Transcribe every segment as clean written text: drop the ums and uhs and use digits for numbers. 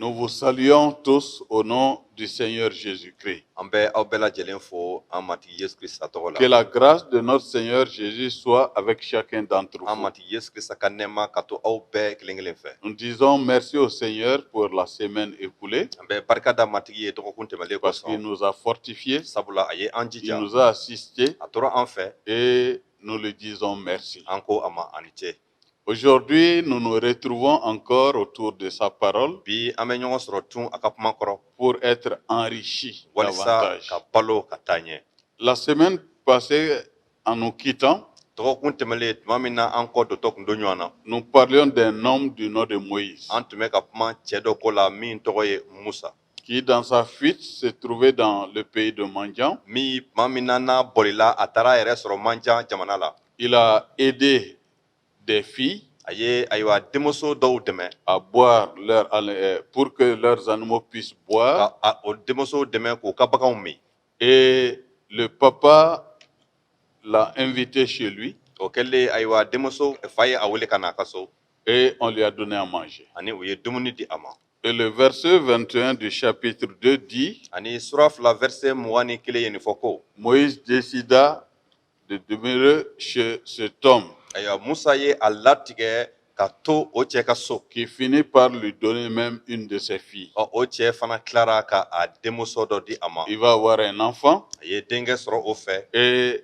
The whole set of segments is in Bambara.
Nous vous saluons tous au nom du Seigneur Jésus-Christ. An bɛ aw bɛɛ lajɛlen fo an Matigi Yesu Krista tɔgɔ Que la. la grâce de notre Seigneur Jésus soit avec chacun d'entre An vous. Matigi Yesu Krista ka nɛɛma ka to aw bɛɛ kelen kelen fɛ. Nous disons merci au Seigneur pour la semaine écoulée An bɛ barika da Matigi ye dɔgɔkun tɛmɛlen parce qu'il kosɔn. nous a fortifiés, Sabula a ye an il jija. nous a assistés A tora an fɛ. Et nous lui disons merci. An ko a ma ani ce. Aujourd'hui, nous nous retrouvons encore autour de sa parole Bi an bɛ ɲɔgɔn sɔrɔ tun a ka kuma kɔrɔ pour être enrichis walisa davantage. ka balo ka taa ɲɛ. La semaine passée, en nous quittant, Dɔgɔkun tɛmɛlen, tuma min na an kɔ dɔtɔ kun don ɲɔgɔn na, nous parlions d'un homme du nom de Moïse, an tun bɛ ka kuma cɛ dɔ ko la min tɔgɔ ye Musa, qui dans sa fuite se trouvait dans le pays de Madian. Min tuma min na n'a bolila, a taara a yɛrɛ sɔrɔ Madian jamana la. Il a aidé des filles A ye, ayiwa, denmuso dɔw dɛmɛ à boire pour que leurs animaux puissent boire. ka o denmuso dɛmɛ k'u ka baganw min. Et le papa l'a invité chez lui O kɛlen, ayiwa, denmuso fa ye a wele ka na a ka so et on lui a donné à manger. ani u ye dumuni di a ma. Et le verset 21 du chapitre 2 dit, Ani sura 2, verset 21 ye nin fɔ ko: Moïse décida de demeurer chez cet homme Ayiwa, Musa ye a latigɛ ka to o cɛ ka so. qui finit par lui donner même une de ses filles. Ɔ, o cɛ fana tilara ka a denmuso dɔ di a ma. Il va avoir un enfant A ye denkɛ sɔrɔ o fɛ. Et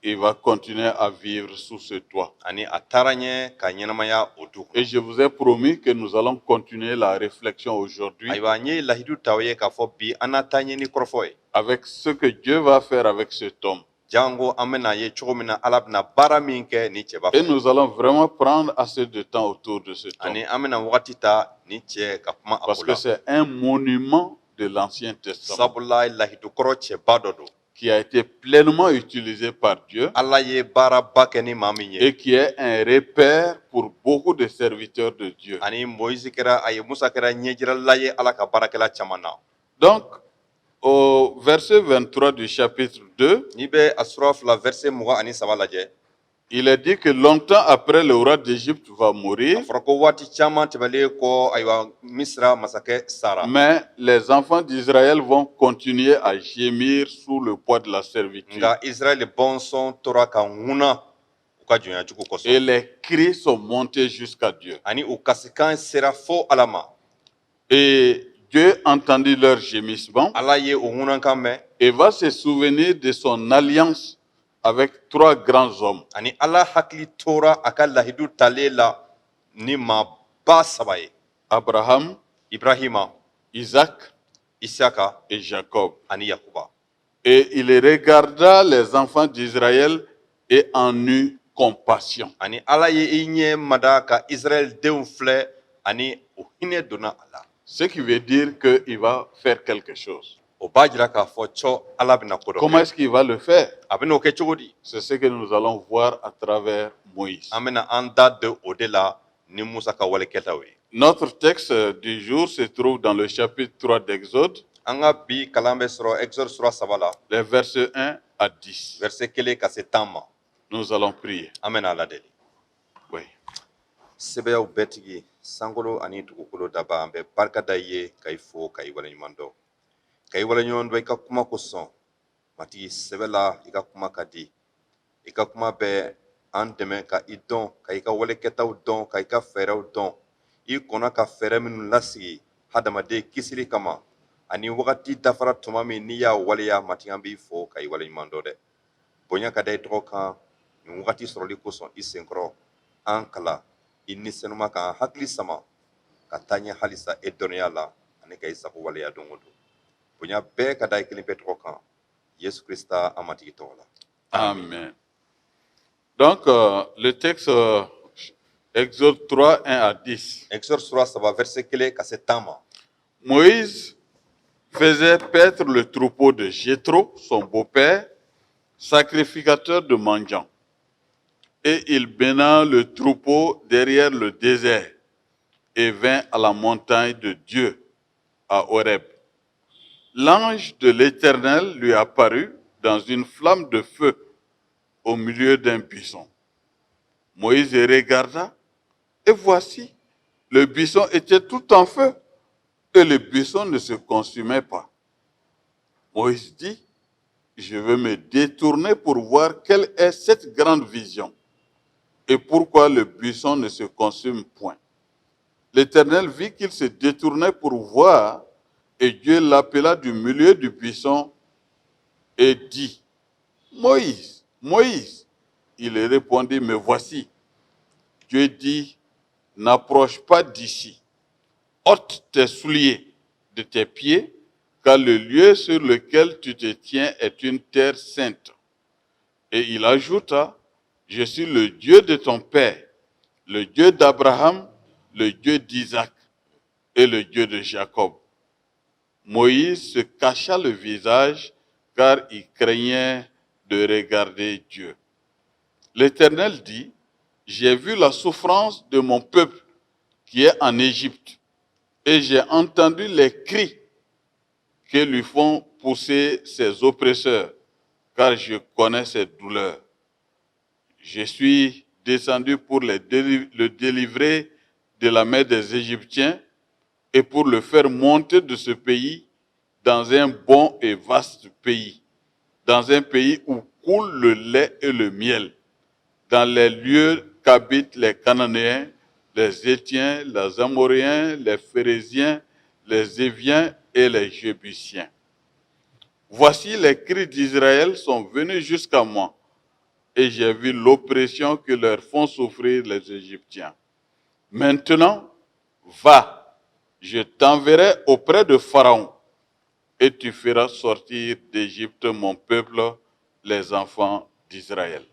il va continuer à vivre sous ce toit. Ani a taara ɲɛ ka ɲɛnamaya o du Et kɔnɔ. je vous ai promis que nous allons continuer la réflexion aujourd'hui Ayiwa, n ye lahidu ta aw ye k'a fɔ bi an na taa ɲɛ ni kɔrɔfɔ ye avec ce que Dieu va faire avec cet homme. Jango an bɛna ye cogo min na Ala bɛna baara min kɛ ni cɛba Et fɛ. nous allons vraiment prendre assez de temps autour de cet homme Ani an bɛna wagati ta ni cɛ ka kuma a parce ko que la. c'est un monument de l'Ancien Testament Sabula lahidu kɔrɔ cɛba dɔ don qui a été pleinement utilisé par Dieu Ala ye baaraba kɛ ni maa min ye et qui est un repère pour beaucoup de serviteurs de Dieu. Ani Moïse kɛra, a ye Musa kɛra ɲɛjiralila ye Ala ka baarakɛla caman na. Donc, au verset 23 du chapitre 2, N'i bɛ a sura 2, verset 23 lajɛ, il est dit que longtemps après, le roi d'Égypte va a mourir, fɔra ko waati caman tɛmɛlen kɔ, ayiwa, Misira masakɛ sara. Mais les enfants d'Israël vont continuer à gémir sous le poids de la servitude. Nka Israɛl bɔnsɔn tora ka ŋuna u ka jɔnya jugu Et kosɔn. Les cris sont montés jusqu'à Dieu. Ani u kasikan sera fo Ala ma. Et Dieu entendit leur gémissement Ala ye o ŋunankan mɛn et va se souvenir de son alliance avec trois grands hommes. Ani Ala hakili tora a ka lahidu talen la ni maaba saba ye: Abraham, Ibrahima, Isaac Isaka et Jacob. ani Yakuba. Et il regarda les enfants d'Israël et en eut compassion. Ani Ala ye i ɲɛ mada ka Israɛl denw filɛ ani o hinɛ donna a la. Ce qui veut dire qu'il va faire quelque chose. O b'a jira k'a fɔ cɔ Ala bɛna ko dɔ Comment kɛ. est-ce qu'il va le faire? A bɛna o kɛ cogo di? C'est ce que nous allons voir à travers Moïse. An bɛna an da don o de la ni Musa ka walekɛtaw ye. Notre texte du jour se trouve dans le chapitre 3 d'Exode, An ka bi kalan bɛ sɔrɔ Exode sura 3 la, les versets 1 à 10. verset 1 ka se 10 ma. Nous allons prier. An bɛna Ala deli. Oui. Sɛbɛyaw bɛɛ tigi, sankolo ani dugukolo daba, an bɛ barika da i ye ka i fo ka i waleɲuman dɔn, ka i waleɲuman dɔn i ka kuma kosɔn. Matigi, sɛbɛ la i ka kuma ka di, i ka kuma bɛ an dɛmɛ ka i dɔn, ka i ka walekɛtaw dɔn, ka i ka fɛɛrɛw dɔn, i kɔnna ka fɛɛrɛ minnu lasigi hadamaden kisili kama ani wagati dafara tuma min n'i y'a waleya. Matigi, an b'i fo ka i waleɲuman dɔn dɛ. Bonya ka da i tɔgɔ kan nin wagati sɔrɔli kosɔn i senkɔrɔ. An kala i ni senuma, k'an hakili sama ka taa ɲɛ halisa e dɔnniya la ani ka i sago waleya don o don. Bonya bɛɛ ka da i kelen bɛɛ tɔgɔ kan, Yesu Krista an Matigi tɔgɔ la. Amen. Donc, le texte Exode 3, 1 à 10. Exode sura 3, verset 1 ka se 10 ma. Moïse faisait paître le troupeau de Jéthro, son beau-père, sacrificateur de Madian. Et il mena le troupeau derrière le désert et vint à la montagne de Dieu, à Horeb. L'ange de l'Éternel lui apparut dans une flamme de feu au milieu d'un buisson. Moïse regarda et voici, le buisson était tout en feu. Et le buisson ne se consumait pas. Moïse dit, je veux me détourner pour voir quelle est cette grande vision et pourquoi le buisson ne se consume point. L'Éternel vit qu'il se détournait pour voir, et Dieu l'appela du milieu du buisson et dit, Moïse, Moïse. Il répondit, me voici. Dieu dit, n'approche pas d'ici. Ôte tes souliers de tes pieds, car le lieu sur lequel tu te tiens est une terre sainte. Et il ajouta, je suis le Dieu de ton père, le Dieu d'Abraham, le Dieu d'Isaac et le Dieu de Jacob. Moïse se cacha le visage car il craignait de regarder Dieu. L'Éternel dit, j'ai vu la souffrance de mon peuple qui est en Égypte et j'ai entendu les cris que lui font pousser ses oppresseurs, car je connais ses douleurs. Je suis descendu pour le délivrer de la main des Égyptiens et pour le faire monter de ce pays dans un bon et vaste pays, dans un pays où coule le lait et le miel, dans les lieux qu'habitent les Cananéens, les Héthiens, les Amoréens, les Phéréziens, les Héviens et les Jébusiens. Voici les cris d'Israël sont venus jusqu'à moi, et j'ai vu l'oppression que leur font souffrir les Égyptiens. Maintenant, va, je t'enverrai auprès de Pharaon, et tu feras sortir d'Égypte mon peuple, les enfants d'Israël.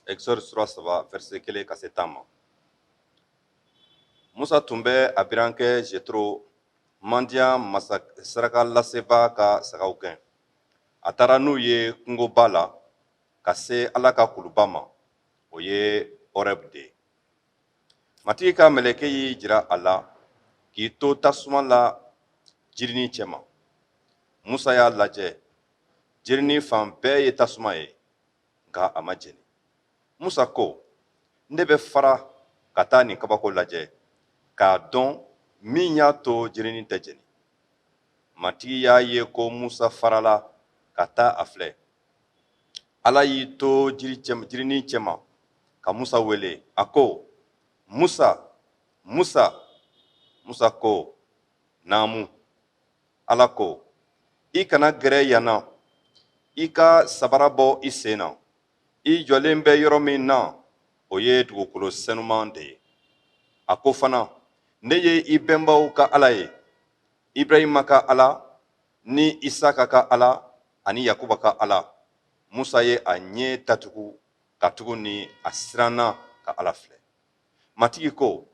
Exode sura 3, verset 1 ka se 10 ma. Musa tun bɛ a birankɛ Jetro, Madian masa saraka lasebaa ka sagaw gɛn. A taara n'u ye kungoba la ka se Ala ka kuluba ma, o ye Horeb de ye. Matigi ka mɛlɛkɛ y'i jira a la k'i to tasuma la jirinin cɛma. Musa y'a lajɛ, jirinin fan bɛɛ ye tasuma ye, nka a ma jeni. Musa ko, ne bɛ fara ka taa nin kabako lajɛ k'a dɔn min y'a to jirinin tɛ jeni. Matigi y'a ye ko Musa farala ka taa a filɛ. Ala y'i to jirinin cɛma ka Musa wele. A ko, Musa, Musa. Musa ko, naamu. Ala ko, i kana gɛrɛ yan na. I ka sabara bɔ i sen na. I jɔlen bɛ yɔrɔ min na, o ye dugukolo senuman de ye. A ko fana, ne ye i bɛnbaw ka Ala ye, Ibrahima ka Ala ni Isaka ka Ala ani Yakuba ka Ala. Musa ye a ɲɛ datugu katuguni a siranna ka Ala filɛ. Matigi ko,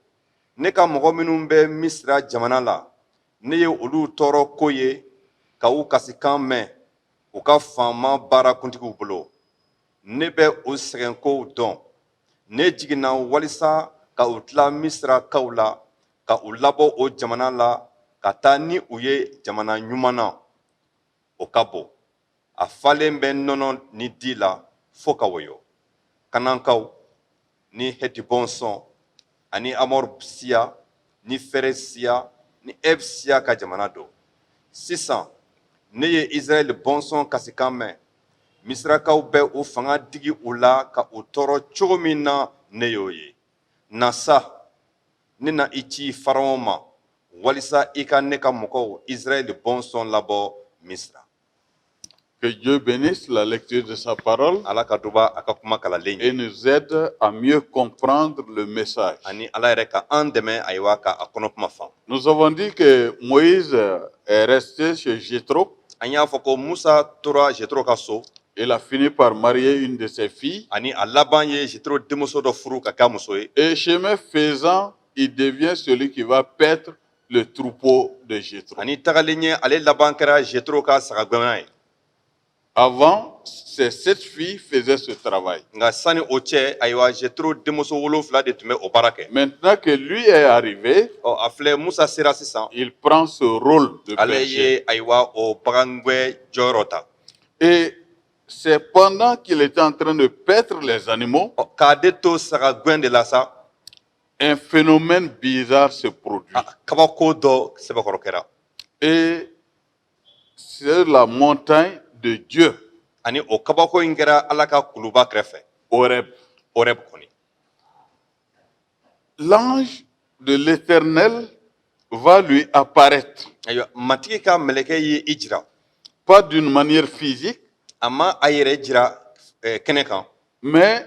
ne ka mɔgɔ minnu bɛ Misira jamana la, ne ye olu tɔɔrɔ ko ye ka u kasikan mɛn u ka faama baarakuntigiw bolo. Ne bɛ u sɛgɛnkow dɔn. Ne jiginna walisa ka u tila Misirakaw la, ka u labɔ o jamana la ka taa ni u ye jamana ɲuman na. O ka bon, a falen bɛ nɔnɔ ni di la fo ka wɔyɔ. Kanankaw ni Heti bɔnsɔn ani Amɔri siya ni Fɛrɛ siya ni Ɛv siya ka jamana don. Sisan ne ye Israɛl bɔnsɔn kasikan mɛn. Misirakaw bɛ u fanga digi u la ka u tɔɔrɔ cogo min na, ne y'o ye. Na sa, ne na i ci Faraon ma walisa i ka ne ka mɔgɔw Israɛl bɔnsɔn labɔ Misira. Que Dieu bénisse la lecture de sa parole Ala ka duba a ka kuma kalanlen et ye. nous aide à mieux comprendre le message. Ani Ala yɛrɛ ka an dɛmɛ, ayiwa, ka a kɔnɔ kuma faamu. Nous avons dit que Moïse est resté chez Jéthro. An y'a fɔ ko Musa tora Jetro ka so. Il a fini par marier une de ses filles. Ani a laban ye Jetro denmuso dɔ furu ka kɛ a muso ye. Et chemin faisant, il devient celui qui va paître le troupeau de Jéthro. Ani tagalen ɲɛ, ale laban kɛra Jetro ka sagagɛnna ye. Avant, ces sept filles faisaient ce travail. Nka sani o cɛ, ayiwa, Jetro denmuso 7 de tun bɛ o baara kɛ. Maintenant que lui est arrivé, Ɔ, a filɛ, Musa sera sisan, il prend ce rôle de ale berger. ye, ayiwa, o bagangɛn jɔyɔrɔ ta. Et c'est pendant qu'il était en train de paître les animaux Ɔ, k'ale to sagagɛn de la sa, Un phénomène bizarre se produit. A kabako dɔ sɛbɛkɔrɔ kɛra. Et c'est la montagne de Dieu, Ani o kabako in kɛra Ala ka kuluba kɛrɛfɛ, Horeb. Oreb kɔni. L'ange de l'Éternel va lui apparaître, Ayiwa, Matigi ka mɛlɛkɛ ye i jira. pas d'une manière physique, A ma a yɛrɛ jira kɛnɛ kan, mais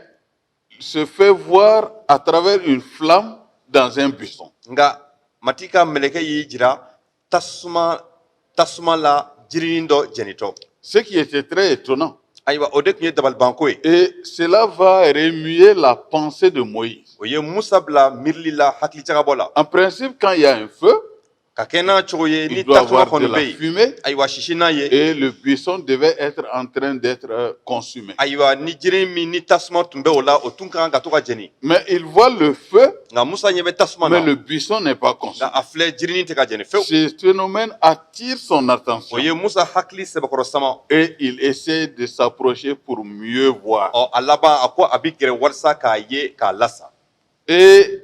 se fait voir à travers une flamme dans un buisson. Nka Matigi ka mɛlɛkɛ y'i jira tasuma la jirinin dɔ jɛnitɔ. Ce qui était très étonnant. Ayiwa, o de tun ye dabalibanko ye. Et cela va remuer la pensée de Moïse. O ye Musa bila miirili la, hakilijagabɔ la. En principe, quand il y a un feu, Ka kɛ n'a cogo ye, ni il doit tasuma avoir de kɔni la bɛ yen, fumée ayiwa, sisi n'a ye, et le buisson devait être en train d'être consumé. Ayiwa, ni jiri min ni tasuma tun bɛ o la, o tun ka kan ka to ka jeni. Mais il voit le feu, Nka Musa ɲɛ bɛ tasuma mais na, le buisson n'est pas consumé. nka a filɛ, jirinin tɛ ka jeni fewu. Ce phénomène attire son attention O ye Musa hakili sɛbɛkɔrɔ sama. et il essaie de s'approcher pour mieux voir. Ɔ, a laban, a ko a bɛ gɛrɛ walasa k'a ye k'a lasa. Et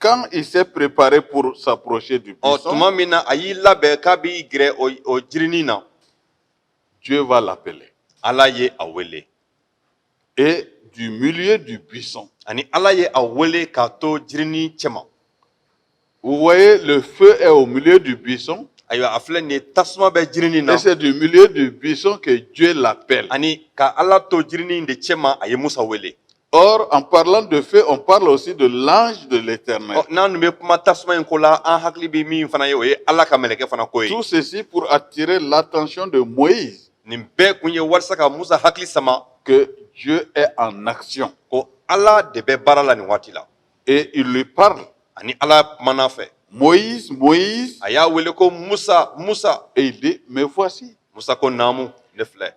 quand il s'est préparé pour s'approcher du Ɔ, buisson, tuma min na a y'i labɛn k'a b'i gɛrɛ o jirinin na, Dieu va l'appeler. Ala ye a wele. Et du milieu du buisson, Ani Ala ye a wele k'a to jirinin cɛma. vous voyez, le feu est au milieu du buisson Ayiwa, a filɛ nin ye, tasuma bɛ jirinin na. et c'est du milieu du buisson que Dieu l'appelle. Ani ka Ala to jirinin de cɛma, a ye Musa wele. Or, en parlant de feu, on parle aussi de l'ange de l'Éternel. Ɔ, n'an dun bɛ kuma tasuma in ko la, an hakili bɛ min fana ye, o ye Ala ka mɛlɛkɛ fana ko ye. Tout ceci pour attirer l'attention de Moïse Nin bɛɛ kun ye walasa ka Musa hakili sama que Dieu est en action. ko Ala de bɛ baara la nin waati la. Et il lui parle. Ani Ala kumana fɛ. Moïse, Moïse. A y'a wele ko Musa, Musa. Et il dit, me voici. Musa ko naamu, ne filɛ.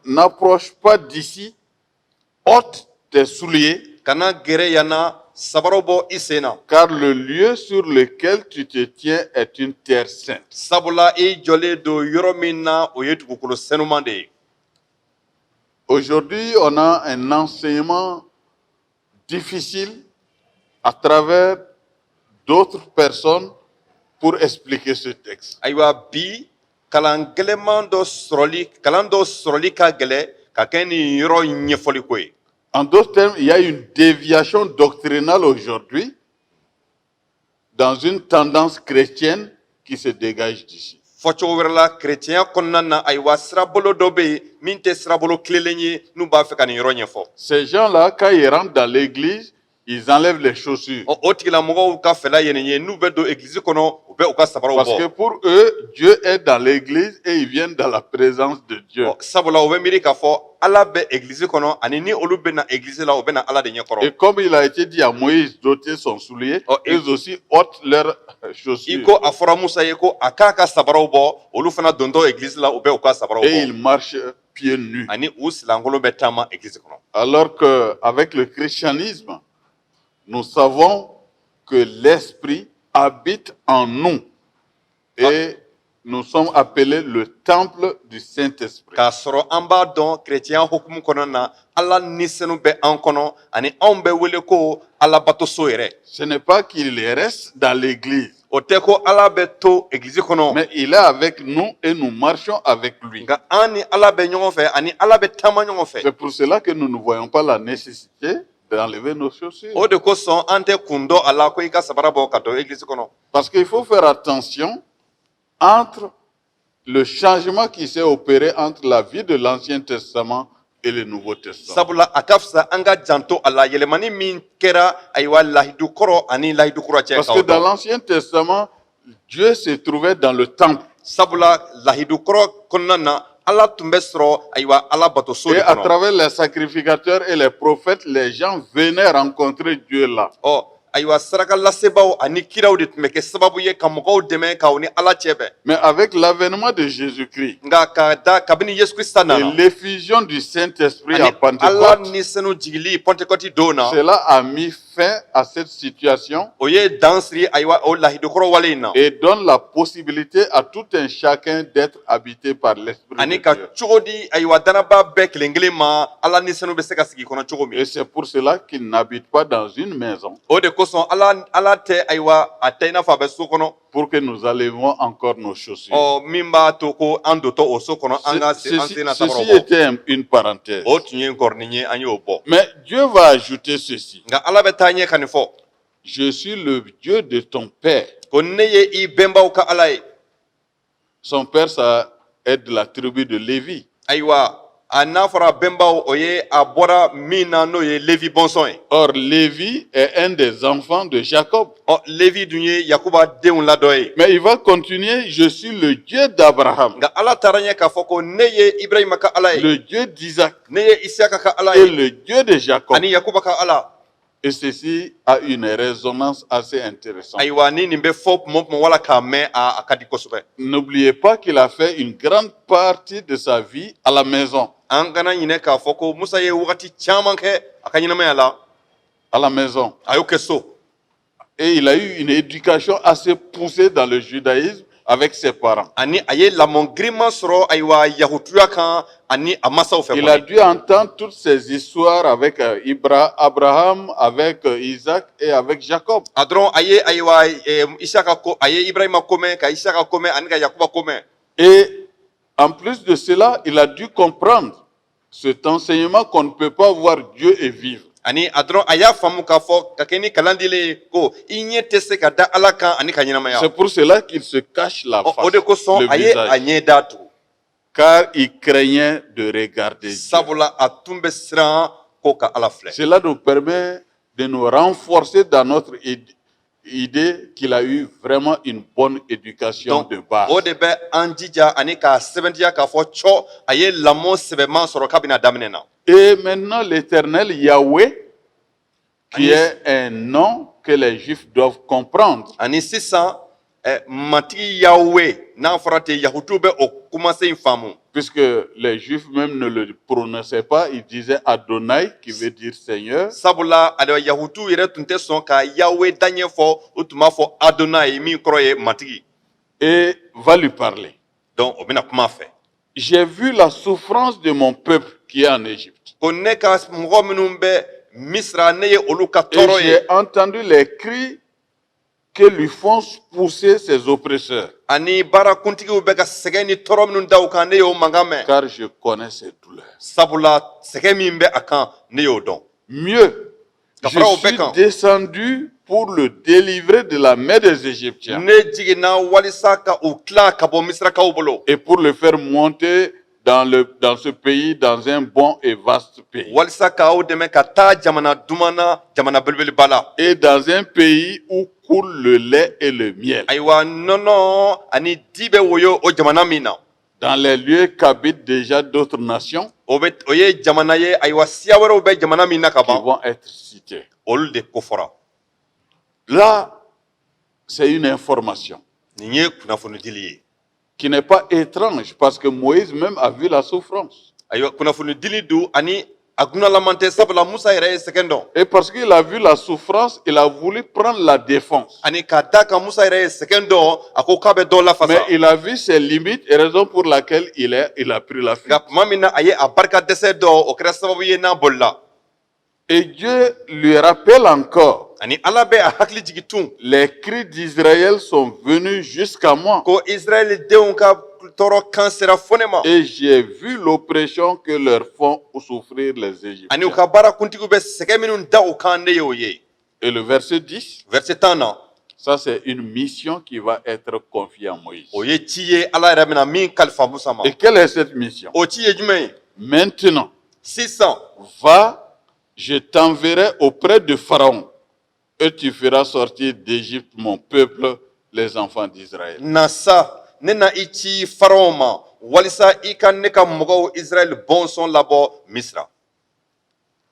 N'approche pas d'ici, ôte tes souliers, Kana gɛrɛ yan na, sabaraw bɔ i sen na, car le lieu sur lequel tu te tiens est une terre sainte. sabula i jɔlen don yɔrɔ min na, o ye dugukolo senuman de ye. Aujourd'hui, on a un enseignement difficile à travers d'autres personnes pour expliquer ce texte. Ayiwa, bi kalan gɛlɛman dɔ sɔrɔli, kalan dɔ sɔrɔli ka gɛlɛ ka kɛ nin yɔrɔ in ɲɛfɔli ko ye. En d'autres termes, il y a une déviation doctrinale aujourd'hui dans une tendance chrétienne qui se dégage d'ici. Fɔcogo wɛrɛ la, kerecɛnya kɔnɔna na, ayiwa, sirabolo dɔ bɛ yen min tɛ sirabolo tilelen ye, n'u b'a fɛ ka nin yɔrɔ ɲɛfɔ. Ces gens-là, quand ils rentrent dans l'église, ils enlèvent les chaussures. Ɔ, o tigilamɔgɔw ka fɛla ye nin ye: n'u bɛ don egilizi kɔnɔ, u bɛ u ka sabaraw Parce que bɔ. pour eux, Dieu est dans l'église et ils viennent dans la présence de Dieu. Ɔ, sabula u bɛ miiri k'a fɔ Ala bɛ egilizi kɔnɔ, ani ni olu bɛ na egilizi la, u bɛ na Ala de ɲɛkɔrɔ. Et comme il a été dit à Moïse d'ôter son soulier, Oh, eux aussi ôtent leurs I chaussures. ko a fɔra Musa ye ko a k'a ka sabaraw bɔ, olu fana dontɔ egilizi la, u bɛ u ka sabaraw Et bɔ. ils marchent pieds nus. Ani u silankolon bɛ taama egilizi kɔnɔ. Alors qu'avec le christianisme, nous savons que l'Esprit habite en nous. Et nous sommes appelés le temple du Saint-Esprit. K'a sɔrɔ an b'a dɔn, kerecɛnya hukumu kɔnɔna na, Ala ni senu bɛ an kɔnɔ, ani anw bɛ wele ko Ala batoso yɛrɛ. Ce n'est pas qu'il reste dans l'église, O tɛ ko Ala bɛ to egilizi kɔnɔ, mais il est avec nous et nous marchons avec lui. nka an ni Ala bɛ ɲɔgɔn fɛ, ani Ala bɛ taama ɲɔgɔn fɛ. C'est pour cela que nous ne voyons pas la nécessité d'enlever nos chaussures. O de kosɔn an tɛ kun dɔn a la ko i ka sabara bɔ ka don egilizi kɔnɔ. Parce qu'il faut faire attention entre le changement qui s'est opéré entre la vie de l'Ancien Testament et le Nouveau Testament. Sabula a ka fisa an ka janto a la, yɛlɛmani min kɛra, ayiwa, lahidu kɔrɔ ani lahidu kura cɛ, Parce k'aw que dans dɔn. l'Ancien Testament, Dieu se trouvait dans le temple. Sabula lahidu kɔrɔ kɔnɔna na, Ala tun bɛ sɔrɔ, ayiwa, Ala batoso Et de à kɔnɔ. travers les sacrificateurs et les prophètes, les gens venaient rencontrer Dieu là. Ɔ, ayiwa, saraka lasebaaw ani kiraw de tun bɛ kɛ sababu ye ka mɔgɔw dɛmɛ k'aw ni Ala cɛ bɛn. Mais avec l'avènement de Jésus-Christ Nka ka da kabini Yesu Krista et nana l'effusion du Saint-Esprit à ani Ala Pentecôte, ni senu jigili Pentecôte don na, cela a mis fin fin à cette situation O ye dan siri, ayiwa, o lahidukɔrɔ wale in na et donne la possibilité à tout un chacun d'être habité par l'Esprit de ani ka Dieu. cogo di, ayiwa, danaba bɛɛ kelen kelen ma, Ala ni senu bɛ se ka sigi kɔnɔ cogo min. Et c'est pour cela qu'il n'habite pas dans une maison, O de kosɔn Ala tɛ, ayiwa, a tɛ i n'a fɔ a bɛ so kɔnɔ pour que nous enlevions encore nos chaussures. Ɔ, min b'a to ko an dontɔ o so kɔnɔ, an ka an Ceci, sen na sabaraw ceci bɔ. était une parenthèse. O tun ye nkɔrɔnin ye, an y'o bɔ. Mais Dieu va ajouter ceci. Nka Ala bɛ taa ɲɛ ka nin fɔ: Je suis le Dieu de ton père. ko ne ye i bɛnbaw ka Ala ye. Son père, ça est de la tribu de Lévi. Ayiwa, a n'a fɔra bɛnbaw, o ye a bɔra min na, n'o ye Levi bɔnsɔn ye. Or, Lévi est un des enfants de Jacob. Ɔ, Levi dun ye Yakuba denw la dɔ ye. Mais il va continuer, je suis le Dieu d'Abraham, Nka Ala taara ɲɛ k'a fɔ ko ne ye Ibrahima ka Ala ye, le Dieu d'Isaac ne ye Isiyaka ka Ala et ye, le Dieu de Jacob. ani Yakuba ka Ala. Et ceci a une résonance assez intéressante. Ayiwa, ni nin bɛ fɔ tuma o tuma wala k'a mɛn, a ka di kosɛbɛ. N'oubliez pas qu'il a fait une grande partie de sa vie à la maison. An kana ɲinɛ k'a fɔ ko Musa ye wagati caman kɛ a ka ɲɛnamaya la À la maison. A y'o kɛ so. Et il a eu une éducation assez poussée dans le judaïsme avec ses parents. Ani a ye lamɔ girinman sɔrɔ, ayiwa, yahutuya kan ani a masaw fɛ Il a kɔni. dû entendre toutes ces histoires avec Abraham, avec Isaac et avec Jacob. A dɔrɔn a ye, ayiwa, Isaka ko, a ye Ibrahima ko mɛn, ka Isaka ko mɛn ani ka Yakuba ko mɛn. Et en plus de cela, il a dû comprendre cet enseignement qu'on ne peut pas voir Dieu et vivre. Ani a dɔrɔn a y'a faamu k'a fɔ ka kɛ ni kalan dilen ye ko i ɲɛ tɛ se ka da Ala kan ani ka ɲɛnamaya. C'est pour cela qu'il se cache la Ɔ, face, o de kosɔn le a ye a visage, ɲɛ da tugu, car il craignait de regarder Dieu. sabula a tun bɛ siran ko ka Ala filɛ. Cela nous permet de nous renforcer dans notre idée qu'il a eu vraiment une bonne éducation Donc de base. o de bɛ an jija ani k'a sɛbɛntiya k'a fɔ cɔ a ye lamɔ sɛbɛman sɔrɔ kabini a daminɛ na. Et maintenant, l'Éternel Yahweh, qui Ani- est un nom que les Juifs doivent comprendre, Ani sisan Matigi Yawe, n'a fɔra ten, yahutuw bɛ o kumasen in faamu, puisque les Juifs même ne le prononçaient pas, ils disaient Adonai, qui veut dire Seigneur. sabula ayiwa, yahutuw yɛrɛ tun tɛ sɔn ka Yawe daɲɛ fɔ, u tun b'a fɔ Adonai, min kɔrɔ ye Matigi. Et va lui parler. Donc o bɛna kuma a fɛ. J'ai vu la souffrance de mon peuple qui est en Égypte. Ko ne ka mɔgɔ minnu bɛ Misira, ne ye olu ka Et tɔɔrɔ ye. j'ai entendu les cris que lui font pousser ses oppresseurs, Ani baarakuntigiw bɛ ka sɛgɛn ni tɔɔrɔ minnu da u kan, ne y'o mankan mɛn, car je connais ses douleurs. sabula sɛgɛn min bɛ a kan, ne y'o dɔn. Mieux, Ka je fara o bɛɛ suis kan, descendu pour le délivrer de la main des Égyptiens ne jiginna walisa ka u tila ka bɔ Misirakaw bolo et pour le faire monter dans ce pays, dans un bon et vaste pays. walisa k'aw dɛmɛ ka taa jamana duman na, jamana belebeleba la, Et dans un pays où coule le lait et le miel. ayiwa, nɔnɔ ani di bɛ woyo o jamana min na. Dans les lieux qu'habitent déjà d'autres nations O bɛ o ye jamana ye, ayiwa, siya wɛrɛw bɛ jamana min na ka qui ban, vont être citées. olu de kofɔra. Là, c'est une information Nin ye kunnafonidili ye qui n'est pas étrange parce que Moïse même a vu la souffrance. Ayiwa, kunnafonidili don ani a gunnalaman tɛ, sabula Musa yɛrɛ ye sɛgɛn dɔn. Et parce qu'il a vu la souffrance, il a voulu prendre la défense. Ani k'a da kan Musa yɛrɛ ye sɛgɛn dɔn, a ko k'a bɛ dɔ lafasa. Mais il a vu ses limites et raison pour laquelle il a pris la fuite. Nka tuma min na a ye a barika dɛsɛ dɔn, o kɛra sababu ye n'a bolila. Et Dieu lui rappelle encore, Ani Ala bɛ a hakili jigin tun les cris d'Israël sont venus jusqu'à moi ko Israɛl denw ka tɔɔrɔ kan sera fo ne ma et j'ai vu l'oppression que leur font souffrir les ani u Égyptiens. ka baara kuntigiw bɛ sɛgɛn minnu da u kan, ne y'o ye. Et le verset 10, Verset 10 na, ça c'est une mission qui va être confiée à Moïse. o ye ci ye Ala yɛrɛ bɛna min kalifa Musa ma. Et quelle est cette mission? O ci ye jumɛn ye? Maintenant, Sisan, va, je t'enverrai auprès de Pharaon et tu feras sortir d'Égypte mon peuple, les enfants d'Israël. Na sa, ne na i ci Faraw ma walisa i ka ne ka mɔgɔw Israɛl bɔnsɔn labɔ Misira.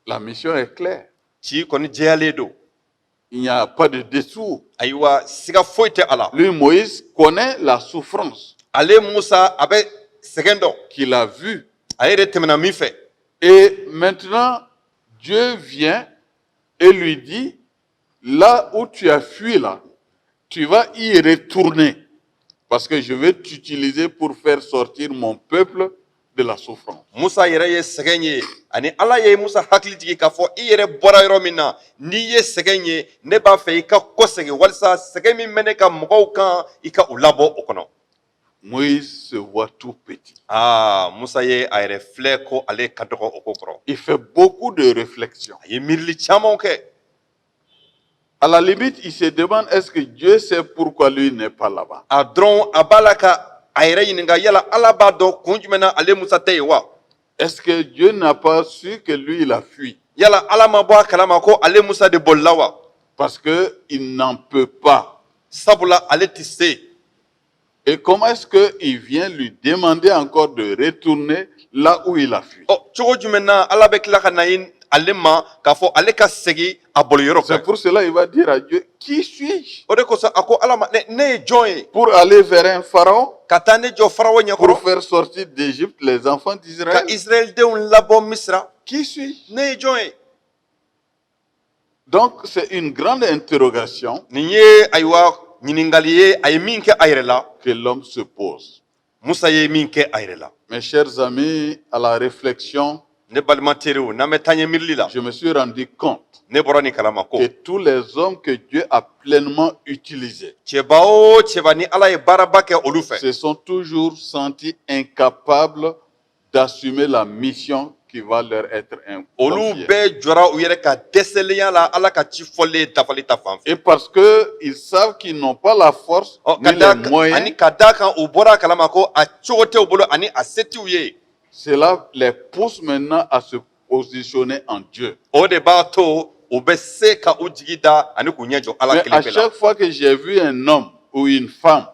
La mission est claire. Ci kɔni jɛyalen don. Il n'y a pas de dessous. Ayiwa, siga foyi tɛ a la. Lui, Moïse, connaît la souffrance Ale Musa, a bɛ sɛgɛn dɔn qu'il a vue. a yɛrɛ tɛmɛna min fɛ. Et maintenant, Dieu vient et lui dit, Là où tu as fui là, tu vas y retourner. Parce que je vais t'utiliser pour faire sortir mon peuple de la souffrance. Musa yɛrɛ ye sɛgɛn ye, ani Ala ye Musa hakili jigin k'a fɔ: i yɛrɛ bɔra yɔrɔ min na, n'i ye sɛgɛn ye, ne b'a fɛ i ka kɔsegin walisa sɛgɛn min bɛ ne ka mɔgɔw kan, i ka u labɔ o kɔnɔ. Moïse se voit tout petit. Aa, Musa ye a yɛrɛ filɛ ko ale ka dɔgɔ o ko kɔrɔ. Il fait beaucoup de réflexions. A ye miirili camanw kɛ. À la limite, il se demande: est-ce que Dieu sait pourquoi lui n'est pas là-bas? A dɔrɔn, a b'a la ka a yɛrɛ ɲininka: yala Ala b'a dɔn kun jumɛn na ale Musa tɛ yen wa? Est-ce que Dieu n'a pas su que lui, il a fui? Yala Ala ma bɔ a kalama ko ale Musa de bolila wa? Parce qu'il n'en peut pas. Sabula ale tɛ se. Et comment est-ce qu'il vient lui demander encore de retourner là où il a fui? Ɔ, cogo jumɛn na Ala bɛ tila ka na ye ale ma k'a fɔ ale ka segin a boliyɔrɔ C'est kan? pour cela qu'il va dire à Dieu: qui suis-je O de kosɔn a ko Ala ma: ne ye jɔn ye pour aller vers un pharaon, ka taa ne jɔ Farawo pour ɲɛkɔrɔ faire sortir d'Égypte les enfants ka d'Israël? Israɛldenw labɔ Misira? Qui suis-je? Ne ye jɔn ye? Donc c'est une grande interrogation Nin ye, ayiwa, ɲininkali ye a ye min kɛ a yɛrɛ la. que l'homme se pose. Musa ye min kɛ a yɛrɛ la. Mes chers amis, à la réflexion, Ne balima teriw, n'an bɛ taa ɲɛ miirili la, je me suis rendu compte ne bɔra nin kalama ko que tous les hommes que Dieu a pleinement utilisés cɛba o cɛba ni Ala ye baaraba kɛ olu fɛ, se sont toujours sentis incapables d'assumer la mission qui va leur être olu confiée. bɛɛ jɔra u yɛrɛ ka dɛsɛlenya la Ala ka ci fɔlen dafali ta fan fɛ. Et parce qu'ils savent qu'ils n'ont pas la force Ɔ, ni ka da les kan moyens, ani ka da kan u bɔra a kalama ko a cogo tɛ u bolo ani a se t'u ye, cela les pousse maintenant à se positionner en Dieu. O de b'a to u bɛ se ka u jigi da ani k'u ɲɛ jɔ Ala Mais kelen à pe la. chaque fois que j'ai vu un homme ou une femme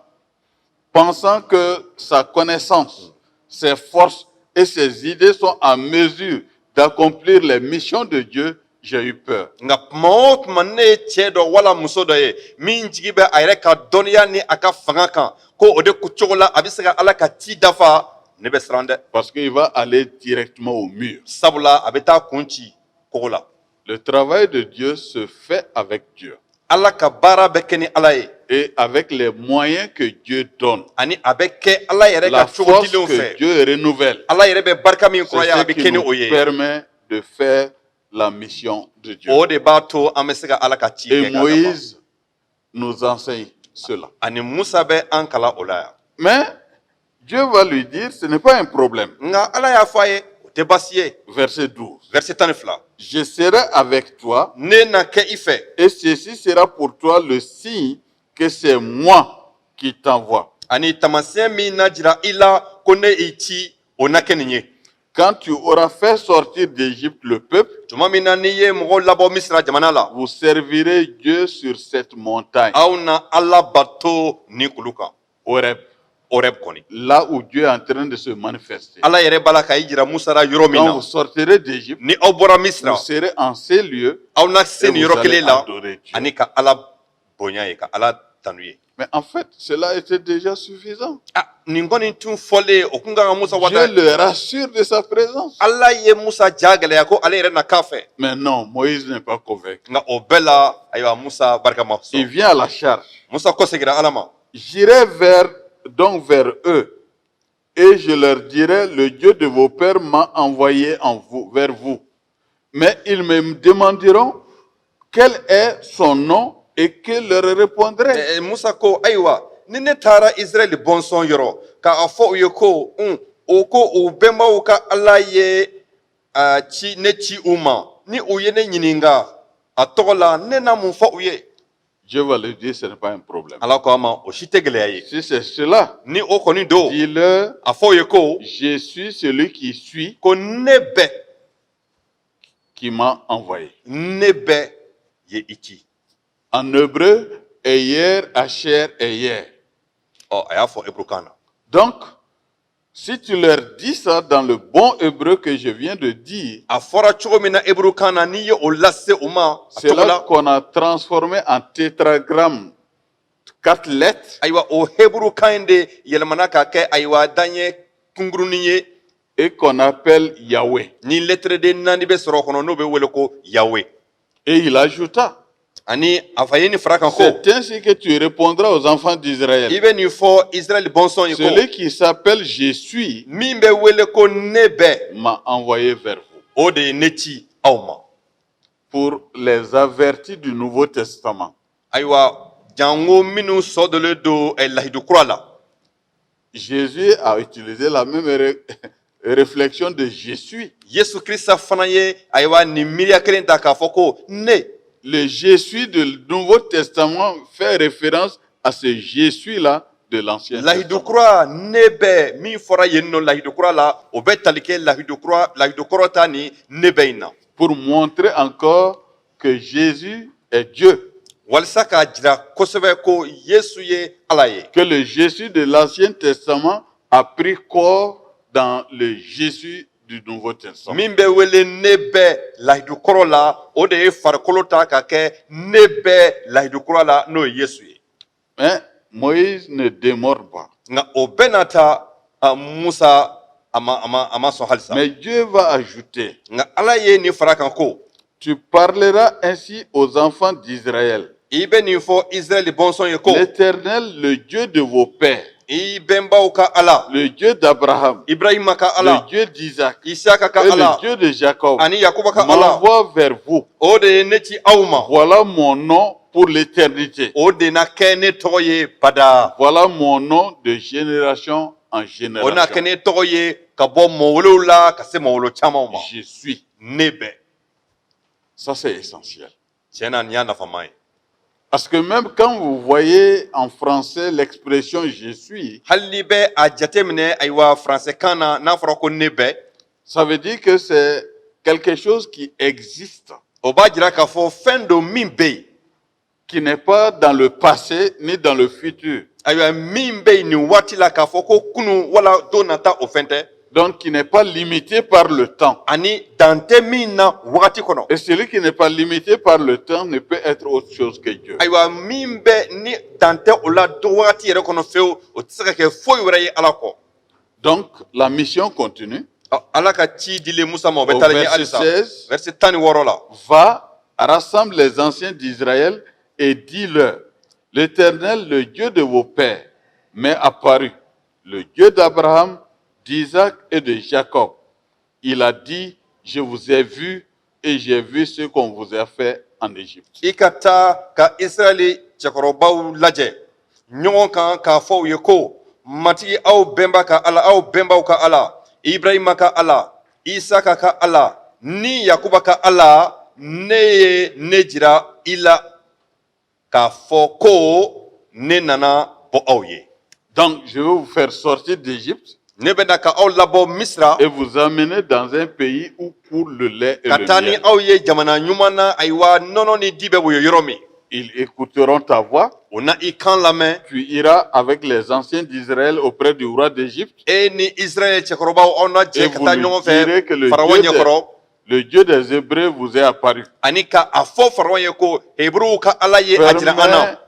pensant que sa connaissance, ses forces et ses idées sont en mesure d'accomplir les missions de Dieu, j'ai eu peur. Nka tuma o tuma ne ye cɛ dɔ wala muso dɔ ye min jigi bɛ a yɛrɛ ka dɔnniya ni a ka fanga kan ko o de cogo la a bɛ se ka Ala ka ci dafa, ne bɛ siran dɛ. Parce qu'il va aller directement au mur. Sabula a bɛ taa kun ci kogo la. Le travail de Dieu se fait avec Dieu Ala ka baara bɛ kɛ ni Ala ye et avec les moyens que Dieu donne. ani a bɛ kɛ Ala yɛrɛ La ka cogo force dilenw que fɛ. Dieu renouvelle, Ala yɛrɛ bɛ barika min c'est kuraya, a ce bɛ qui kɛ ni nous o ye. permet de faire la mission de Dieu. O de b'a to an bɛ se ka Ala ka ci Et kɛ k'a dafa. Moïse nous enseigne cela. Ani Musa bɛ an kalan o la yan. Mais Dieu va lui dire: ce n'est pas un problème. Nka Ala y'a fɔ a ye: o tɛ baasi ye. Verset 12. Verset 12. Je serai avec toi Ne na kɛ i fɛ. et ceci sera pour toi le signe que c'est moi qui t'envoie. Ani taamasiyɛn min na jira i la ko ne y'i ci, o na kɛ nin ye. Quand tu auras fait sortir d'Égypte le peuple, Tuma min na n'i ye mɔgɔw labɔ Misira jamana la, vous servirez Dieu sur cette montagne, aw na Ala bato nin kulu kan. Horeb, Oreb kɔni, là où Dieu est en train de se manifester. Ala yɛrɛ b'a la ka i jira Musa la yɔrɔ min Quand na. vous sortirez d'Égypte, Ni aw bɔra Misira, vous serez en ces lieux aw na se et nin vous yɔrɔ allez kelen la adorer Dieu. ani ka Ala bonya ye, ka Ala tanu ye. Mais en fait, cela était déjà suffisant. Ah, nin kɔni tun fɔlen, o kun kan ka Musa Dieu wata. le rassure de sa présence. Ala ye Musa ja gɛlɛya ko ale yɛrɛ na k'a fɛ. Mais non, Moïse n'est pas convaincu. Nka o bɛɛ la, ayiwa, Musa barika ma Il sɔrɔ. vient à la charge. Musa kɔsegira Ala ma. J'irai donc vers eux et je leur dirai: le Dieu de vos pères m'a envoyé vers vous. Mais ils me demanderont quel est son nom et que leur répondrai-je? Musa ko: ayiwa, ni ne taara Israɛl bɔnsɔn yɔrɔ k'a fɔ u ye ko o ko u bɛnbaw ka Ala ye a ci ne ci u ma, ni u ye ne ɲininka a tɔgɔ la, ne na mun fɔ u ye? Dieu va lui dire: ce n'est pas un problème. Ala ko a ma: o si tɛ gɛlɛya ye. Si c'est cela, Ni o kɔni don, dis-leur: a fɔ u ye ko je suis celui qui suis ko ne bɛ qui m'a envoyé. Ne bɛ ye i ci. En hébreu, Ehyeh, Asher, Ehyeh. Ɔ, a y'a fɔ hébreu na. Donc, si tu leur dis ça dans le bon hébreu que je viens de dire, A fɔra cogo min na hébreu kan na, n'i ye o lase u ma a c'est cogo là la, qu'on a transformé en tétragramme, quatre lettres, ayiwa, o hébreu kan in de yɛlɛmana ka kɛ, ayiwa, daɲɛ kunkurunin ye et qu'on appelle Yahweh. ni lettre de naani bɛ sɔrɔ o kɔnɔ, n'o bɛ wele ko Yawe. Et il ajouta, Ani a fa ye nin fara kan ko: C'est ainsi que tu répondras aux enfants I d'Israël. bɛ nin fɔ Israɛl bɔnsɔn ye ko: Celui qui s'appelle Je suis Min bɛ wele ko ne bɛ, m'a envoyé vers vous. o de ye ne ci aw ma. Pour les avertis du Nouveau Testament, Ayiwa, jango minnu sɔdɔlen don lahidu kura la, Jésus a utilisé la même réflexion de Je suis. Yesu Krista fana ye, ayiwa, nin miiriya kelen ta k'a fɔ ko ne. Le Je suis du Nouveau Testament fait référence à ce Je suis-là de l'Ancien Lahidu Testament. kura ne bɛ min fɔra yen nɔ lahidu kura la, o bɛ tali kɛ lahidu kura, lahidu kɔrɔ ta ni ne bɛ in na. Pour montrer encore que Jésus est Dieu. Walisa k'a jira kosɛbɛ ko Yesu ye Ala ye. Que le Jésus de l'Ancien Testament a pris corps dans le Jésus du Nouveau Testament. Min bɛ wele ne bɛ lahidu kɔrɔ la, o de ye farikolo ta ka kɛ ne bɛ lahidu kura la, n'o ye Yesu ye. Mais Moïse ne démord pas. Nka o bɛɛ n'a ta, Musa a ma sɔn halisa. Mais Dieu va ajouter: Nka Ala ye nin fara kan ko: Tu parleras ainsi aux enfants d'Israël. I bɛ nin fɔ Israɛl bɔnsɔn ye ko: L'Éternel, le Dieu de vos pères, I bɛnbaw ka Ala, le Dieu d'Abraham, Ibrahima ka Ala, le Dieu d'Isaac Isaka ka et Ala, le Dieu de Jacob, ani Yakuba ka Ala, m'envoie vers vous. o de ye ne ci aw ma. Voilà mon nom pour l'éternité. O de na kɛ ne tɔgɔ ye bada. Voilà mon nom de génération en O na génération. kɛ ne tɔgɔ ye ka bɔ mɔwolow la ka se mɔwolo camanw ma. Je suis. Ne bɛ. Ça, c'est essentiel. Tiɲɛ na, nin y'a nafama ye. Parce que même quand vous voyez en français l'expression je suis, Hali n'i bɛ a jateminɛ, ayiwa, faransɛkan na, n'a fɔra ko ne bɛ, ça veut dire que c'est quelque chose qui existe, o b'a jira k'a fɔ fɛn don min bɛ yen, qui n'est pas dans le passé ni dans le futur. Ayiwa, min bɛ yen nin waati la, k'a fɔ ko kunun wala don nata, o fɛn tɛ. Donc, qui n'est pas limité par le temps. Ani dan tɛ min na wagati kɔnɔ. Et celui qui n'est pas limité par le temps ne peut être autre chose que Dieu. Ayiwa, min bɛ ni dan tɛ o la don wagati yɛrɛ kɔnɔ fewu, o tɛ se ka kɛ foyi wɛrɛ ye Ala kɔ. Donc, la mission continue. Ala ka ci dilen Musa ma, o bɛ Au taalen ɲɛ verset halisa. 16, Verset 16 la: Va, rassemble les anciens d'Israël et dis-leur: L'Éternel, le Dieu de vos pères, m'est apparu, le Dieu d'Abraham, d'Isaac et de Jacob. Il a dit: Je vous ai vu et j'ai vu ce qu'on vous a fait en Égypte. I ka taa ka Israɛli cɛkɔrɔbaw lajɛ ɲɔgɔn kan k'a fɔ u ye ko: Matigi, aw bɛnba ka Ala, aw bɛnbaw ka Ala, Ibrahima ka Ala, Isaka ka Ala ni Yakuba ka Ala, ne ye ne jira i la k'a fɔ ko ne nana bɔ aw ye. Donc, je vais vous faire sortir d'Égypte Ne bɛna ka aw labɔ Misira et vous amener dans un pays où coule le lait et ka le taa ni miel. aw ye jamana ɲuman na, ayiwa, nɔnɔ ni di bɛ woyo yɔrɔ min. Ils écouteront ta voix. O na i kan lamɛn. Tu iras avec les anciens d'Israël auprès du roi d'Égypte E ni Israɛl cɛkɔrɔbaw, aw na et jɛ ka vous taa lui ɲɔgɔn fɛ direz que le Faraon Dieu, des, ɲɛkɔrɔ, le Dieu des Hébreux vous est apparu. ani ka a fɔ Faraon ye ko Heburuw ka Ala ye a jira an na.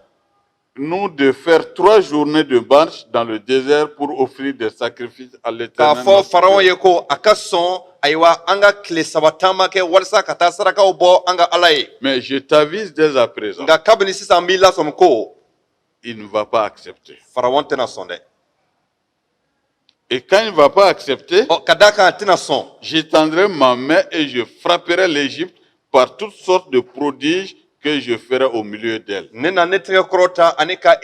Permets-nous de faire 3 journées de marche dans le désert pour offrir des sacrifices à K'a l'Éternel fɔ notre Faraon Dieu. ye ko a ka sɔn, ayiwa, an ka tile 3 taama kɛ walasa ka taa sarakaw bɔ an ka Ala ye. Mais je t'avise dès à présent, Nka kabini sisan, n b'i lasɔmi ko il ne va pas accepter. Faraon tɛna sɔn dɛ. Et quand il ne va pas accepter, Ɔ, ka d'a kan a tɛna sɔn, j'étendrai ma main et je frapperai l'Égypte par toutes sortes de prodiges que je ferai au milieu d'elle. ne na ne tɛgɛ kɔrɔ ta ani ka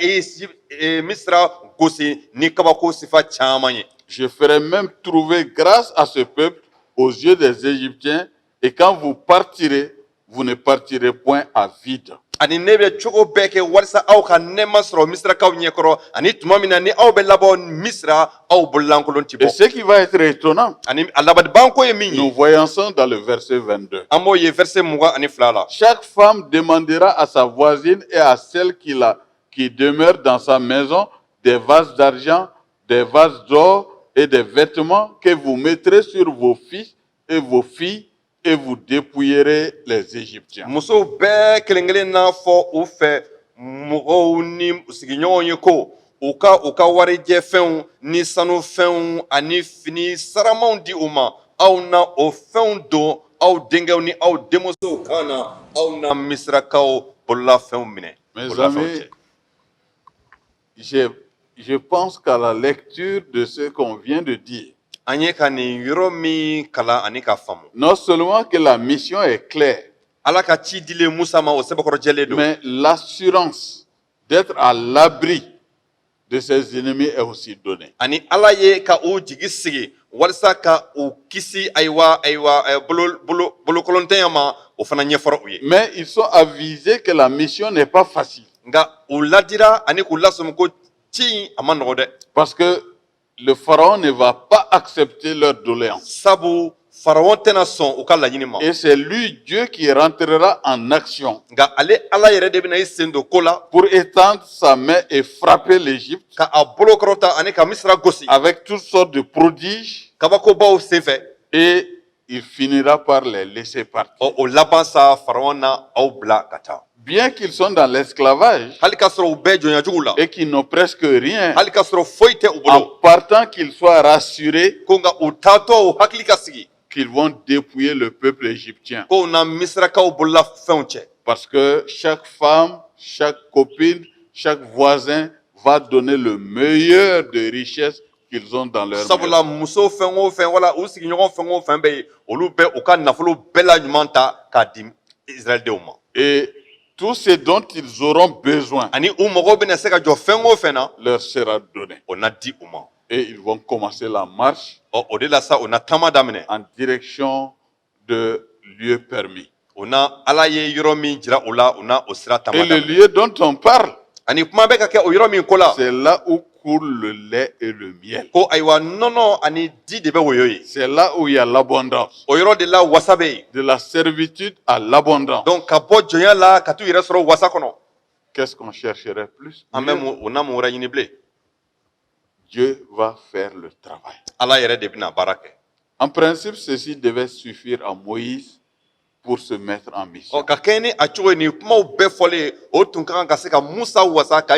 Misira gosi ni kabako sifa caman ye. Je ferai même trouver grâce à ce peuple aux yeux des Égyptiens, et quand vous partirez, vous ne partirez point à vide. Ani ne bɛ cogo bɛɛ kɛ walasa aw ka nɛɛma sɔrɔ Misirakaw ɲɛkɔrɔ, ani tuma min na ni aw bɛ labɔ Misira, aw bololankolon ti Et bɔ. ce qui va être étonnant, Ani a labadibanko ye min nous ye, voyons ça dans le verset 22. an b'o ye verset 22 la. Chaque femme demandera à sa voisine et à celle qui demeure dans sa maison des vases d'argent, des vases d'or et des vêtements que vous mettrez sur vos fils et vos filles et vous dépouillerez les Égyptiens. Musow bɛɛ kelen kelen n'a fɔ u fɛ mɔgɔw ni sigiɲɔgɔnw ye ko u ka warijɛfɛnw ni sanufɛnw ani fini saramanw di u ma. Aw na o fɛnw don aw denkɛw ni aw denmusow kan na, aw na Misirakaw bololafɛnw minɛ, Mes bololafɛnw amis, cɛ. je pense qu'à la lecture de ce qu'on vient de dire, An ye ka nin yɔrɔ min kalan ani ka faamu, non seulement que la mission est claire, Ala ka ci dilen Musa ma, o sɛbɛkɔrɔ jɛlen don, mais l'assurance d'être à l'abri de ses ennemis est aussi donnée. Ani Ala ye ka u jigi sigi walasa ka u kisi, ayiwa, bolo bolo bolokolontanya ma, o fana ɲɛfɔra u ye. Mais ils sont avisés que la mission n'est pas facile. Nka u ladira ani k'u lasɔmi ko ci in, a ma nɔgɔ dɛ. Parce que le Pharaon ne va pas accepter leur doléance. Sabu Farawɔn tɛna sɔn u ka laɲini ma. Et c'est lui, Dieu, qui rentrera en action Nka ale Ala yɛrɛ de bɛna i sen don ko la pour étendre sa main et frapper l'Égypte ka a bolo kɔrɔta ani ka Misira gosi avec toutes sortes de prodiges kabakobaw sen fɛ. Et il finira par les laisser partir. Ɔ, o laban sa, Farawɔn na aw bila ka taa. Bien qu'ils sont dans l'esclavage Hali k'a sɔrɔ u bɛɛ jɔnyajugu la, et qu'ils n'ont presque rien, hali k'a sɔrɔ foyi tɛ u en bolo, partant, qu'ils soient rassurés ko nka u taatɔ, u hakili ka sigi qu'ils vont dépouiller le peuple égyptien. ko u na Misirakaw bolola fɛnw cɛ. Parce que chaque femme, chaque copine, chaque voisin va donner le meilleur de richesses qu'ils ont dans leur maison. Sabula muso fɛn o fɛn wala u sigiɲɔgɔn fɛn o fɛn bɛ yen, olu bɛ u ka nafolo bɛɛ la ɲuman ta k'a di Israɛldenw ma. Et tout ce dont ils auront besoin Ani u mago bɛna se ka jɔ fɛn o fɛn na, leur sera donné. o na di u ma. Et ils vont commencer la marche Ɔ, o de la sa, o na taama daminɛ en direction de lieu permis. O na Ala ye yɔrɔ min jira u la, u na o sira taama Et le daminɛ. lieu dont on parle, Ani kuma bɛ ka kɛ o yɔrɔ min ko la, c'est là où coule le lait et le miel. ko ayiwa, nɔnɔ ani di de bɛ woyo yen. C'est là où il y a l'abondance. O yɔrɔ de la wasa bɛ yen. De la servitude à l'abondance. Donc ka bɔ jɔnya la ka t'u yɛrɛ sɔrɔ wasa kɔnɔ. Qu'est-ce qu'on chercherait plus? An bɛ Mieux, mun o na mun wɛrɛ ɲini bilen? Dieu va faire le travail. Ala yɛrɛ de bɛna baara kɛ. En principe, ceci devait suffire à Moïse pour se mettre en mission. Ɔ, ka kɛɲɛ ni a cogo ye, nin kumaw bɛɛ fɔlen, o tun ka kan ka se ka Musa wasa ka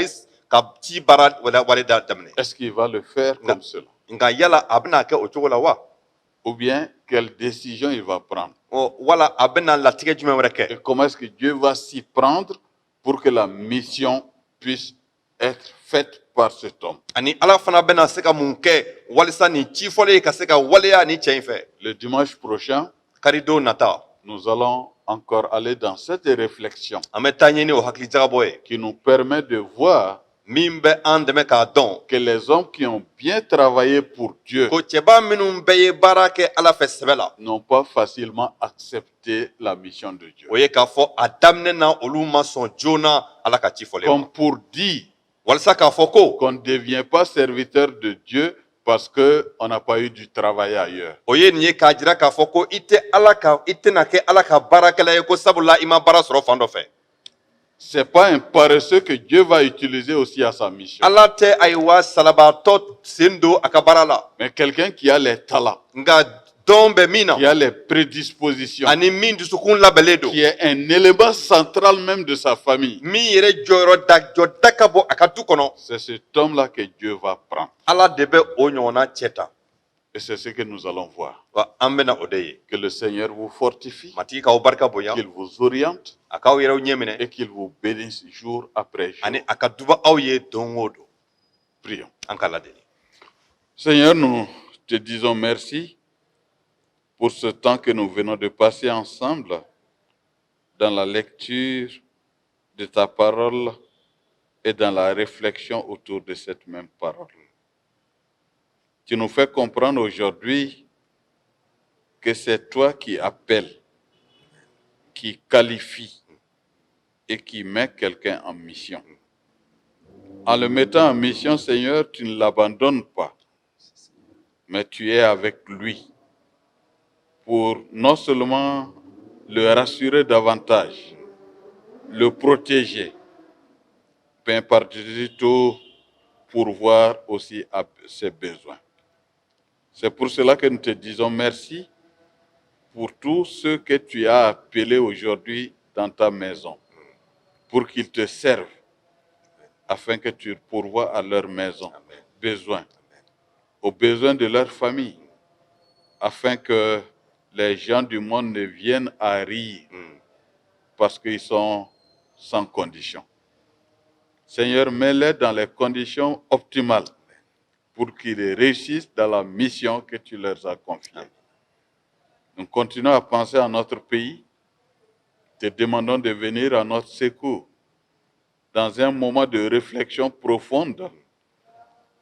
ci baara wale da daminɛ. Est-ce qu'il va le faire Non. comme cela? Nka yala a bɛna kɛ o cogo la wa? Ou bien, quelle décision il va prendre? Ɔ, wala a bɛna latigɛ jumɛn wɛrɛ kɛ? Et comment est-ce que Dieu va s'y prendre pour que la mission puisse être faite par cet homme? Ani Ala fana bɛna se ka mun kɛ walisa nin ci fɔlen ka se ka waleya nin cɛ in fɛ? Le dimanche prochain, Karidon nata, nous allons encore aller dans cette réflexion an bɛ taa ɲɛ ni o hakilijagabɔ ye qui nous permet de voir min bɛ an dɛmɛ k'a dɔn que les hommes qui ont bien travaillé pour Dieu ko cɛba minnu bɛɛ ye baara kɛ Ala fɛ sɛbɛ la, n'ont pas facilement accepté la mission de Dieu. o ye k'a fɔ a daminɛ na, olu ma sɔn joona Ala ka ci fɔlen ma. Comme pour dire Walasa k'a fɔ ko qu'on ne devient pas serviteur de Dieu parce qu'on n'a pas eu du travail ailleurs. o ye nin ye k'a jira k'a fɔ ko i tɛ Ala ka i tɛna kɛ Ala ka baarakɛla ye ko sabula i ma baara sɔrɔ fan dɔ fɛ. C'est pas un paresseux que Dieu va utiliser aussi à sa mission, Ala tɛ, ayiwa, salabaatɔ sen don a ka baara la, mais quelqu'un qui a les talents, nka dɔn bɛ min na, qui a les prédispositions, ani min dusukun labɛnlen don, qui est un élément central même de sa famille. min yɛrɛ jɔyɔrɔ da jɔda ka bɔ a ka du kɔnɔ. C'est cet homme-là que Dieu va prendre. Ala de bɛ o ɲɔgɔnna cɛ ta. Et c'est ce que nous allons voir. Wa an bɛna o de ye. Que le Seigneur vous fortifie, Matigi k'aw barika bonya, qu'il vous oriente a k'aw yɛrɛw ɲɛ minɛ, et qu'il vous bénisse jour après jour. ani a ka duba aw ye don o don. Prions. An ka ladeli. Seigneur, nous te disons merci pour ce temps que nous venons de passer ensemble dans la lecture de ta parole et dans la réflexion autour de cette même parole. Tu nous fais comprendre aujourd'hui que c'est toi qui appelles, qui qualifie et qui met quelqu'un en mission. En le mettant en mission, Seigneur, tu ne l'abandonnes pas, mais tu es avec lui pour non seulement le rassurer davantage, le protéger, mais par-dessus tout, pourvoir aussi à ses besoins. C'est pour cela que nous te disons merci pour tous ceux que tu as appelés aujourd'hui dans ta maison, pour qu'ils te servent, afin que tu pourvoies à leur maison, Amen. Besoin, aux besoins de leur famille, afin que les gens du monde ne viennent à rire parce qu'ils sont sans condition. Seigneur, mets-les dans les conditions optimales pour qu'ils réussissent dans la mission que tu leur as confiée. Nous continuons à penser à notre pays, te demandons de venir à notre secours dans un moment de réflexion profonde.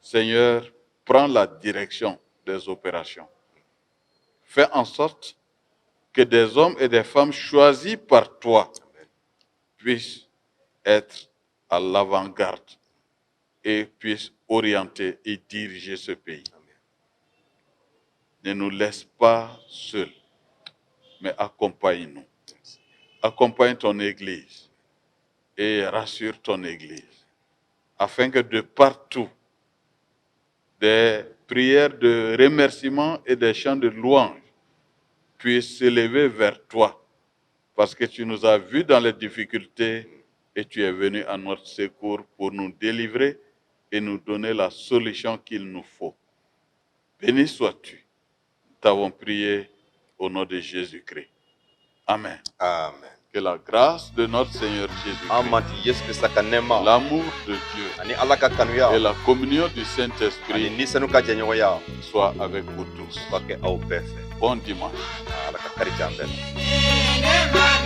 Seigneur, prends la direction des opérations. Fais en sorte que des hommes et des femmes choisis par toi puissent être à l'avant-garde et puissent orienter et diriger ce pays. Ne nous laisse pas seuls, mais accompagne-nous. Accompagne ton Église et rassure ton Église, afin que de partout, des prières de remerciement et des chants de louange puissent s'élever vers toi, parce que tu nous as vus dans les difficultés et tu es venu à notre secours pour nous délivrer et nous donner la solution qu'il nous faut. Béni sois-tu. Nous t'avons prié au nom de Jésus-Christ. Amen. Amen. Que la grâce de notre Seigneur An Jésus-Christ, Matigi Yesu Krista ka nɛɛma, l'amour de Dieu ani Ala ka kanuya, et la communion du ani Saint-Esprit Ni Senu ka jɛɲɔgɔnya soient avec vous tous. o ka kɛ aw bɛɛ fɛ. Bon dimanche. Ala ka kari jan bɛɛ la.